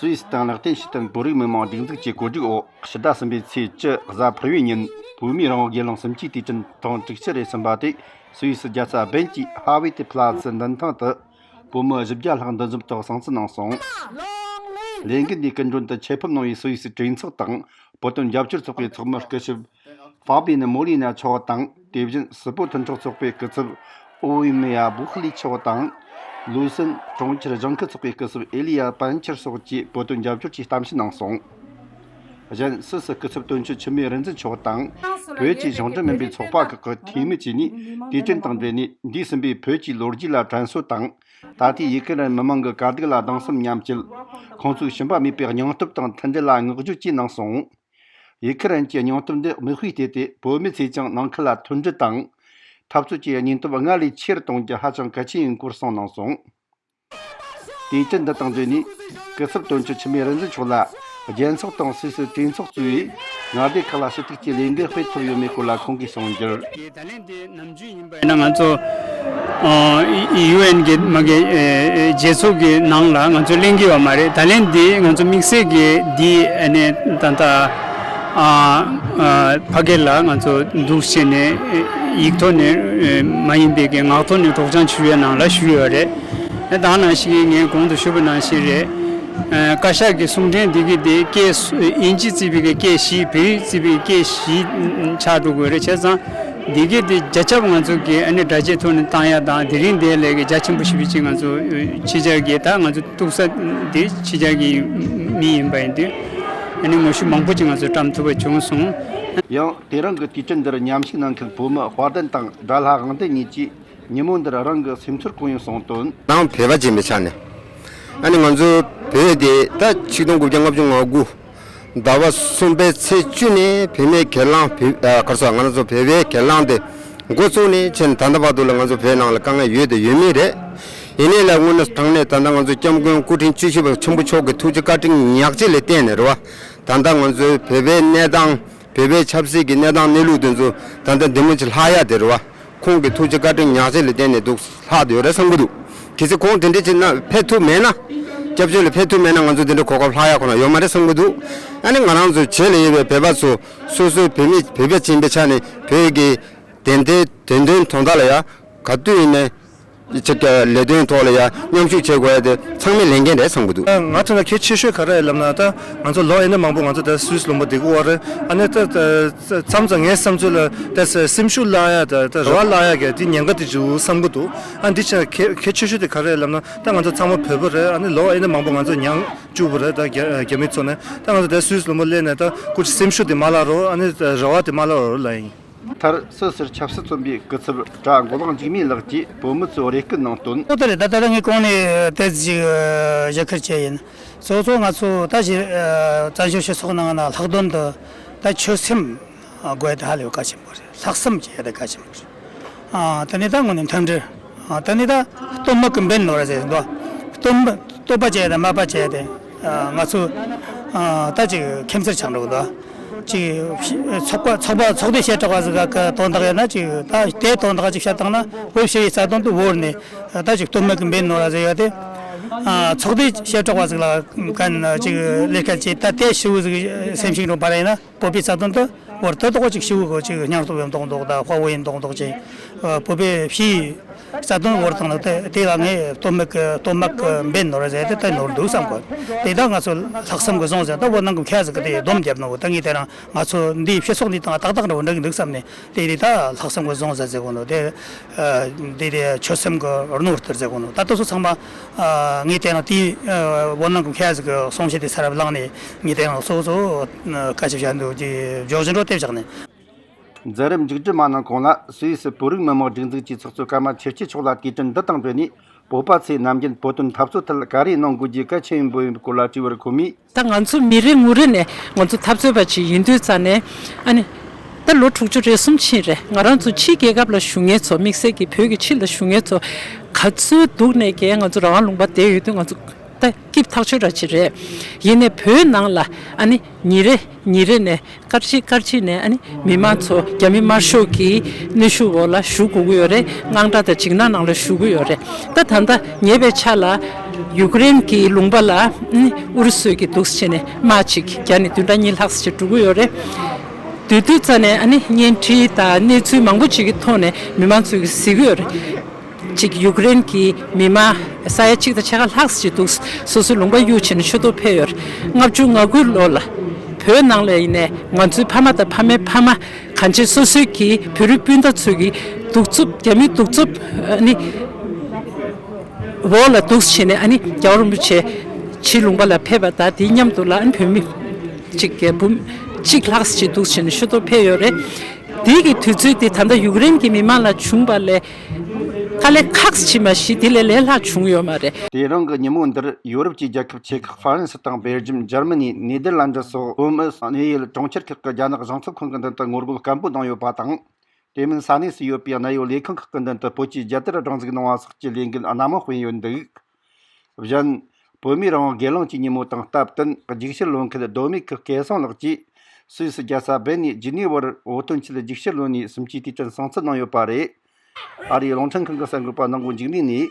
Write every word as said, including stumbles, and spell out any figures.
སུད་སི་དང་ལེག་ཏེན་ཤི་ཏན་བོད་རིགས་མི་མང་སྒྲིག་འཛུགས་ཀྱི་གོ་སྒྲིག་འོག་ཕྱི་ཟླ་གསུམ་པའི་ཚེས་བཅུ་གཟའ་ཕུར་བུའི་ཉིན་བོད་མིའི་རང་དབང་སྒེར་ལངས་གསུམ་བཅུའི་དུས་དྲན་ཐེངས་དྲུག་ཅུ་རེ་གསུམ་པ་དེ་སུད་སི་རྒྱལ་ས་བྷེན་གྱི་ཧ་ཝེ་ཏི་ཕ་ལ་ཙི་མདུན་ཐང་དུ་བོད་མི་བཞི་བརྒྱ་ལྷག་འདུ་འཛོམས་ཐོག་གསུང་བཤད་གནང་སོང་། ལས་འགུལ་འདིའི་སྐུ་མགྲོན་དུ་ཆེད་ཕེབས་གནང་བའི་སུད་སི་གྲོས་ཚོགས་དང་བོད་དོན་རྒྱབ་སྐྱོར་ཚོགས་པའི་ཚོགས་མི་སྐུ་ཞབས་ཧྥ་བི་ནི་མོ་ལི་ན་མཆོག་དང་། དེ་བཞིན་སུད་བོད་མཐུན་ཚོགས་ཚོགས་པའི་སྐུ་ཚབ་ཨོ་ཝི་མི་ཡ་བུ་ཁི་ལི་མཆོག་དང་། ལུའུ་སིན་གྲོང་ཁྱེར་གཞུང་ཁུལ་ཚོགས་པའི་སྐུ་ཚབ་ཨེ་ལི་ཡ་པན་ཆར་སོགས་ཀྱིས་བོད་དོན་རྒྱབ་སྐྱོར་གྱི་གཏམ་བཤད་གནང་སོང་། གཞན་སུད་སི་སྐུ་ཚབ་དོན་གཅོད་འཆི་མེད་རིག་འཛིན་མཆོག་དང་། བོད་ཀྱི་གཞུང་འབྲེལ་མིན་པའི་ཚོགས་པ་ཁག་གི་འཐུས་མི་བཅས་ནས་དུས་དྲན་དང་འབྲེལ་ནས་འདས་ཟིན་པའི་བོད་ཀྱི་ལོ་རྒྱུས་ལ་དྲན་གསོ་དང་། ད་ལྟའི་ཡུ་ཁི་རན་མི་མང་གི་དཀའ་སྡུག་ལ་སྡང་སེམས་མཉམ་སྐྱེད། ཁོང་ཚོའི་ཞུམ་པ་མེད་པའི་སྙིང་སྟོབས་དང་མཐུན་སྒྲིལ་ལ་བསྔགས་བརྗོད་བཅས་གནང་སོང་། ཡུ་ཁི་རན་གྱི་སྙིང་སྟོབས་འདི་མིག་དཔེར་བལྟས་ཏེ་བོད་མི་ཚོས་ཀྱང་ནང་ཁུལ་ལ་མཐུན་སྒྲིལ་དང་། འཐབ་རྩོད་ཀྱི་སྙིང་སྟོབས་སྔར་ལས་ཆེ་རུ་གཏོང་རྒྱུ་ཧ་ཅང་གལ་ཆེན་ཡིན་སྐོར་གསུངས་གནང་སོང་། དུས་དྲན་འདི་དང་འབྲེལ་ནས་སྐུ་ཚབ་དོན་གཅོད་འཆི་མེད་རིག་འཛིན་མཆོག་ལ་རྒྱལ་ཚོགས་དང་སུད་སི་གྲོས་ཚོགས་གཙོས་པའི་མངའ་སྡེ་ཁག་ལ་ཞུ་གཏུག་གི་ལས་འགུལ་སྤེལ་ཐུབ་ཡོད་མེད་སྐོར་ལ་ཁོང་གིས་གསུངས་རྒྱུར། ད་ལན་འདི་ནམ་རྒྱུན་ཡིན་པ་ཡིན་ན་ང་ཚོ་ཨ་ཡུ་ཨེན་གྱི་མ་གི་ཨེ་ཨེ་རྒྱལ་ཚོགས་ཀྱི་ནང་ལ་ང་ཚོ་གླེང་གི་ཡོད་མ་རེད། ད་ལན་འདི་ང་ཚོ་དམིགས་བསལ་གྱི་འདི་ཨ་ནི་ད་ལྟ་ཨ་ཨ་ཕ་གི་ལ་ང་ཚོ་འདུག་བྱས་ནས་ཡིག་ཐོག་ནས་ཨེ་མ་ཡིན་པའི་གི་ངག་ཐོག་ནས་སྒྲོག་སྦྱང་ཞུ་བའི་ནང་ལ་ཞུས་ཡོད་རེད། ད་ནང་བཞིན་ངས་གོང་དུ་ཞུས་པ་ནང་བཞིན་རེད། ཨ་བཀའ་ཤག་གི་གསུང་འཕྲིན་འདི་གི་དེ་སྐད་སུ་དབྱིན་ཇི་བརྩིས་པའི་གི་སྐད་བཞི། བོད་ཡིག་བརྩིས་པའི་གི་སྐད་བཞི་ཆགས་འགྲོ་དགོས་རེད། བྱས་ཙང་འདི་གི་དེ་བརྒྱ་ཆ་ང་ཚོ་གི་ཨ་ནི་སྒྲ་གཅན་ཐོག་ནས་བཏང་ཡ་དང་དེ་རིང་འདི་ལས་གི་རྒྱ་ཆེན་པོ་ཞེ་པོ་ཅིག་ང་ཚོ་ཕྱི་རྒྱལ་གྱི་ད་ང་ཚོ་གཏུག་ས་དེ་ཕྱི་རྒྱལ་གྱི་མི་ཡིན་པ་ཡིན་དུས་ཨ་ནི་ངོ་ཤུགས་མང་པོ་ཅིག་ང་ཚོ་བཀྲམ་ཐུབ་པ་བྱུང་སོང་། ཡང་དེ་རིང་གི་དུས་དྲན་འདིར་མཉམ་ཞུགས་གནང་མཁན་བོད་མི་དཔལ་ལྡན་དང་དགྲ་ལྷ་དབང་ལྡན་གཉིས་ཀྱིས། ཉིན་མོ་འདིར་རང་གི་སེམས་ཚོར་གང་ཡོད་གསུངས་དོན། རང་བོད་པ་ཅིག་ཡིན་པའི་ཆ་ནས། ཨ་ནི་ང་ཚོ་བོད་དེ་ད་ཆིག་སྟོང་དགུ་བརྒྱ་ལྔ་བཅུ་ང་དགུ་ཟླ་བ་གསུམ་པའི་ཚེས་བཅུ་ནས་བོད་མིའི་སྒེར་ལངས་བོད་ཨ་ག་རེ་ཟེར་ང་རང་ཚོ་བོད་པའི་སྒེར་ལངས་དེ་འགོ་བཙུགས་ནས་ཕྱིན་ད་ལྟ་བར་དུ་ལ་ང་ཚོ་བོད་ནང་ལ་དཀའ་ངལ་ཡོད་དེ་ཡོད་མུས་རེད། ཡིན་ནའི་ལ་དངོས་གནས་དྲང་གནས་ད་ལྟ་ང་ཚོ་སྐྱབས་མགོན་སྐུ་ཕྲེང་བཅུ་བཞི་པ་ཆེན་པོ་མཆོག་གི་ཐུགས་རྗེ་བཀའ་དྲིན་ཉག་གཅིག་ལ་བརྟེན་ནས་རེད་བ། ད་ལྟ་ང་ཚོའི་བོད་པའི་གནས་སྟངས་བོད་པའི་ཆབ་སྲིད་ཀྱི་གནས་སྟངས་གནས་ལུགས་དེ་ཚོ་ད་ལྟ་འདི་མོ་ཅིག་ལྷག་ཡ་དེ་རེད་བ། ཁོང་གི་ཐུགས་རྗེ་བཀའ་དྲིན་ཉག་གཅིག་ལ་བརྟེན་ནས་འདུག་ལྷག་བསྡད་ཡོད་རེད་བསམ་གྱི་འདུག་གལ་སྲིད་ཁོང་དེ་འདྲ་བྱས་ན་ཕེབས་ཐུབ་མེད་ན། སྐྱབས་བཅོལ་ལ་ཕེབས་ཐུབ་མེད་ན་ང་ཚོ་དེ་འདྲ་གོ་སྐབས་ལྷག་ཡ་ཁོ་ན་ཡོད་མ་རེད་བསམ་གྱི་འདུག་ཨ་ནི་ང་རང་ཚོ་བྱེས་ལ་ཡོད་པའི་བོད་པ་ཚོ་སོ་སོའི་བོད་མི་བོད་པ་ཅིག་ཡིན་པའི་ཆ་ནས་བོད་ཀྱི་བདེན་མཐའི་བདེན་དོན་དོན་དག་ལ་ཡ་ག་དུས་ཡིན་ནའི་ཅིག་ལས་དོན་ཐོག་ལ་ཡ་མཉམ་ཞུགས་བྱེད་དགོས་ཡ་དེ་ཚང་མའི་ལས་འགན་རེད་བསམ་གྱི་འདུག་ང་ཚོ་ལ་གལ་ཆེ་ཤོས་ག་རེ་ལབ་ན་ད་ང་ཚོ་ལོ་ཨེ་འདྲ་མང་པོ་ང་ཚོ་ད་སུད་སི་ལུང་པ་བསྡད་ཀྱི་ཡོད་རེད། ཨ་ནི་ད་མཚམས་མཚམས་ངའི་བསམ་ཚུལ་ལ་ད་སེམས་ཤུགས་བརླག་ཡ་ད་ད་རེ་བ་བརླག་ཡ་གི་དེ་ཉེན་ཁ་དེ་འདུག་བསམ་གྱི་འདུག་ཨ་འདི་ཆ་གལ་གལ་ཆེ་ཤོས་དེ་ག་རེ་ལབ་ན་ད་ང་ཚོ་ཚང་མ་བོད་པ་རེད། ཨ་ནི་ལོ་ཨེ་འདྲ་མང་པོ་ང་ཚོ་མྱངས་བཅུག་པ་རེད། ད་རྒྱ་རྒྱ་མི་ཚོ་ནས་ད་ང་ཚོ་ད་སུད་སི་ལུང་པ་སླེབས་ནས་ད་སྐུ་མཁྱེན་སེམས་ཤུགས་དེ་མ་བརླག་རོགས། ཨ་ནི་རེ་བ་དེ་མ་བརླག་རོགས་ལབ་ཡིན། མཐར་སུད་སིར་ཆབ་སྲིད་རྩོམ་པའི་སྐུ་ཚབ་གྲྭ་མགོ་ལོག་འཇིགས་མེད་ལགས་ཀྱིས་བོད་མི་ཚོར་རེ་སྐུལ་གནང་དོན། ཨོ་ད་རེད། ད་ད་ལྟ་ངས་གོང་ནས་ཏོག་ཙམ་ཅིག་བཞེས་ཁུལ་བྱས་ཡིན། སོ་སོ་ང་ཚོ་ད་ཞི་བཙན་བྱོལ་སྤྱི་ཚོགས་ནང་ན་ལྷག་དོན་དུ་ད་ཆོད་སེམས་དགོས་ཡ་དེ་ཧ་ལས་པ་གལ་ཆེན་པོ་རེད། ལྷག་བསམ་བྱེད་ཡ་དེ་གལ་ཆེན་པོ་རེད། ཨ་དེ་ནས་ད་དངོས་གནས་མཐུན་སྒྲིལ། ཨ་དེ་ནས་ད་གཏོར་མ་གི་འབེན་ནོར་ཟེར་འདུག་གཏོར་མ་གཏོར་པ་བྱས་དང་དམའ་པ་བྱས་ཏེ་ཨ་ང་ཚོ་ཨ་ད་ཅིག་ཁྱིམ་མཚེས་ཆགས་འགྲོ་གི་འདུག་ཅིག་ཚོགས་པ་ཚོགས་པ་ཚོགས་སྡེ་བྱེ་བྲག་པ་ཟིག་གི་དོན་དག་ཡོད་ན་ཅིག་ད་དེའི་དོན་དག་ཅིག་བཤད་བཏང་ན་བོད་ཞི་བའི་རྩ་དོན་དུ་བོར་ནས་ད་ཅིག་གཏོར་མ་གི་འབེན་ནོར་ཟེར་ཡོད་དེ། ཨ་ཚོགས་སྡེ་བྱེ་བྲག་པ་ཟིག་ལ་གན་ཅིག་ལས་ཀ་བྱེད་ད་དེ་ཞི་བོ་ཟིག་སེམས་ཤིང་རུ་བར་ཡིན་ན། བོད་པའི་རྩ་དོན་དུ་བོར་ཏེ་ཏོག་ཅིག་ཞི་བོ་གི་ཅིག་སྙིང་སྟོབས་ཡོད་མདོག་མདོག་དང་དཔའ་བོ་ཡིན་མདོག་མདོག་ཅིག་བོད་པའི་ཕྱིའི་རྩ་དོན་བོར་བཏང་ན་དེ་དེ་ལ་ངས་གཏོར་མ་གི་གཏོར་མ་གི་འབེན་ནོར་ཟེར་དེ་ད་ནོར་འདུག་བསམ་གོ། དེ་ད་ང་ཚོ་ལྷག་བསམ་གི་བཟང་ཟེར་ད་བོད་ནང་གི་མཁས་ཟིག་གི་དེ་སྡོམ་བརྒྱབ་ནོ། ད་ངས་དེ་རང་ང་ཚོ་འདིའི་སྤྱི་ཚོགས་འདི་དང་ཏག་ཏག་འདྲ་བོ་འདྲ་གི་འདུག་བསམ་ནས་དེ་དེ་ད་ལྷག་བསམ་གི་བཟང་ཟེར་ཟེར་གོ་ནོ་དེ། འདི་དེ་ཆོད་སེམས་ཀྱི་རྣོ་ལྟར་ཟེར་གོ་ནོ། ད་ལྟ་སོ་ཚང་མ་ངས་བལྟས་ན་དེའི་བོད་ནང་གི་མཁས་ཟིག་གི་གསུང་བཤད་དེ་ཚར་བ་བླངས་ནས་ངས་བལྟས་ན་སོ་སོ་བཀའ་ཆབ་བཞག་འདུག་ཅེས་འཇོག་བཞིན་འགྲོ་དེ་བཞག་ནས། མཛད་རིམ་མཇུག་སྒྲིལ་མ་གནང་གོང་ལ་སུད་སི་བོད་རིགས་མི་མང་སྒྲིག་འཛུགས་ཀྱི་ཚོགས་གཙོ་ཀརྨ་ཆོས་སྐྱིད་མཆོག་ལ་དུས་དྲན་འདི་དང་འབྲེལ་ནས་བོད་པ་ཚོས་ནམ་རྒྱུན་བོད་དོན་འཐབ་རྩོད་ཐད་ག་རེ་གནང་དགོས་རྒྱུ་གལ་ཆེན་པོ་ཡིན་པའི་སྐོར་ལ་དྲིས་པར་ཁོ་མོས། ད་ང་ཚོ་མི་རེ་ངོ་རེ་ནས་ང་ཚོ་འཐབ་རྩོད་པ་ཅིག་ཡིན་དུས་ཙང་ནས་ཨ་ནི་ད་ལོ་དྲུག་ཅུ་རེ་གསུམ་ཕྱིན་རེད། ང་རང་ཚོ་ཕྱིའི་རྒྱལ་ཁབ་ལ་བཞུགས་མཁན་ཚོ་དམིགས་བསལ་གྱི་བོད་ཀྱི་ཕྱི་ལ་བཞུགས་མཁན་ཚོ་ག་ཚོད་སྡུག་ནས་ཀྱང་ང་ཚོ་རང་དབང་ལུང་པ་བསྡད་ཡོད་དུས་ང་ཚོ་ད་སྐྱིད་ཐག་ཆོད་འདྲ་ཅིག་རེད། ཡིན་ནའི་བོད་ནང་ལ་ཨ་ནི་ཉིན་རེ་ཉིན་རེ་ནས་སྐར་གཅིག་སྐར་གཅིག་ནས་ཨ་ནི་མི་མང་ཚོ་རྒྱ་མི་དམར་ཤོག་གི་གནོན་ཤུགས་འོག་ལ་བཞུགས་དགོས་ཀྱི་ཡོད་རེད། དངངས་སྐྲག་དང་འཇིགས་སྣང་ནང་ལ་བཞུགས་ཀྱི་ཡོད་རེད། ད་ད་ལྟ་ཉེ་བའི་ཆར་ལ་ ཡུཀ་རེན་གྱི་ལུང་པ་ལ་ཨུ་རུ་སུས་ཀྱིས་འདུག་སེ་བྱས་ནས་དམག་ཅིག་བརྒྱ་ནས་བདུན་ཕྲག་གཉིས་ལྷག་ཙམ་ཅིག་འགྲོ་གི་ཡོད་རེད། དེ་དུས་ཙ་ནས་ཨ་ནི་བརྙན་འཕྲིན་དང་གནས་ཚུལ་མང་པོ་ཅིག་གི་ཐོག་ནས་མི་མང་ཚོས་ཀྱིས་གཟིགས་ཀྱི་ཡོད་རེད། ཅིག་ཡུཀ་རེན་གྱི་མི་མང་ས་ཡ་གཅིག་དང་ཕྱེད་ཀ་ལྷག་ཙམ་ཅིག་འདུག་སོ་སོའི་ལུང་པ་གཡུག་བྱས་ནས་ཆུ་ཐོག་ཕེབས་ཡོད་རེད། ལྔ་བཅུ་ང་དགུ་ལོ་ལ་བོད་ནང་ལ་ཡིན་ནའི་ང་ཚོའི་ཕ་མ་དང་ཕ་མའི་ཕ་མ་གང་ཅི་སོ་སོའི་གི་བོད་རིགས་སྤུན་ཟླ་ཚོས་ཀྱི་གདུག་རྩུབ་རྒྱ་མིའི་གདུག་རྩུབ་ཨ་ནི། འོག་ལ་འདུག་སེ་བྱས་ནས་ཨ་ནི་རྒྱལ་བ་རིན་པོ་ཆེ་ཕྱི་ལུང་པ་ལ་ཕེབས་པ་དང་དེའི་མཉམ་དུ་ལ་ཨ་ནི་བོད་མི་གཅིག་བརྒྱ་འབུམ་གཅིག་ལྷག་ཙམ་ཅིག་འདུག་སེ་བྱས་ནས་ཆུ་ཐོག་ཕེབས་ཡོད་རེད། དེའི་གི་དུས་ཚོད་དེ་ད་ལྟ་ཡུཀ་རེན་གྱི་མི་མང་ལ་བྱུང་བ་ལས་དཀའ་ལས་ཁག་ཅིག་མ་གཞི་དེ་ལས་ལས་སླ་བྱུང་ཡོད་མ་རེད། དེ་རིང་གི་ཉིན་མོ་འདིར་ཡོ་རོབ་ཀྱི་རྒྱལ་ཁབ་ཆེ་ཁག་ཧྥ་རན་སི་དང་སྦེལ་ཇམ། འཇར་མ་ནི། ནེ་དར་ལན་ཌི་སོགས་ཨོ་མི་གནས་ཡུལ་གྲོང་ཁྱེར་ཁག་གི་རྒྱ་ནག་གཞུང་ཚབ་ཁང་གི་མདུན་དུ་ངོ་རྒོལ་སྐད་འབོད་གནང་ཡོད་པ་དང་། དེ་མིན་ས་གནས་སུ་ཡོད་པའི་གནད་ཡོད་ལས་ཁང་ཁག་གི་མདུན་དུ་བོད་ཀྱི་རྒྱལ་དར་སྒྲེང་འཛུགས་གནང་བ་སོགས་ཀྱི་ལས་འགུལ་སྣ་མང་སྤེལ་ཡོད་འདུག། གཞན། བོད་མིའི་རང་དབང་སྒེར་ལངས་ཀྱི་ཉིན་མོ་དང་སྟབས་བསྟུན་རྒྱུག་ཤར་ལོན་མཁན་མདོ་སྨད་ཀྱི་སྐལ་བཟང་ལགས་ཀྱིས་སུད་སི་རྒྱལ་ས་བྷེན་ནས་ཇི་ནི་ཝར་བོད་དོན་ཆེད་རྒྱུག་ཤར་ལོན་ནས་གསུམ་བཅུའི་དུས་དྲན་སྲུང་བརྩི་གནང་ཡོད་པ་རེད། ཨ་རིའི་རླུང་འཕྲིན་ཁང་གི་གསར་འགོད་པ་ནང་གོ་འཇིགས་མེད་ནས།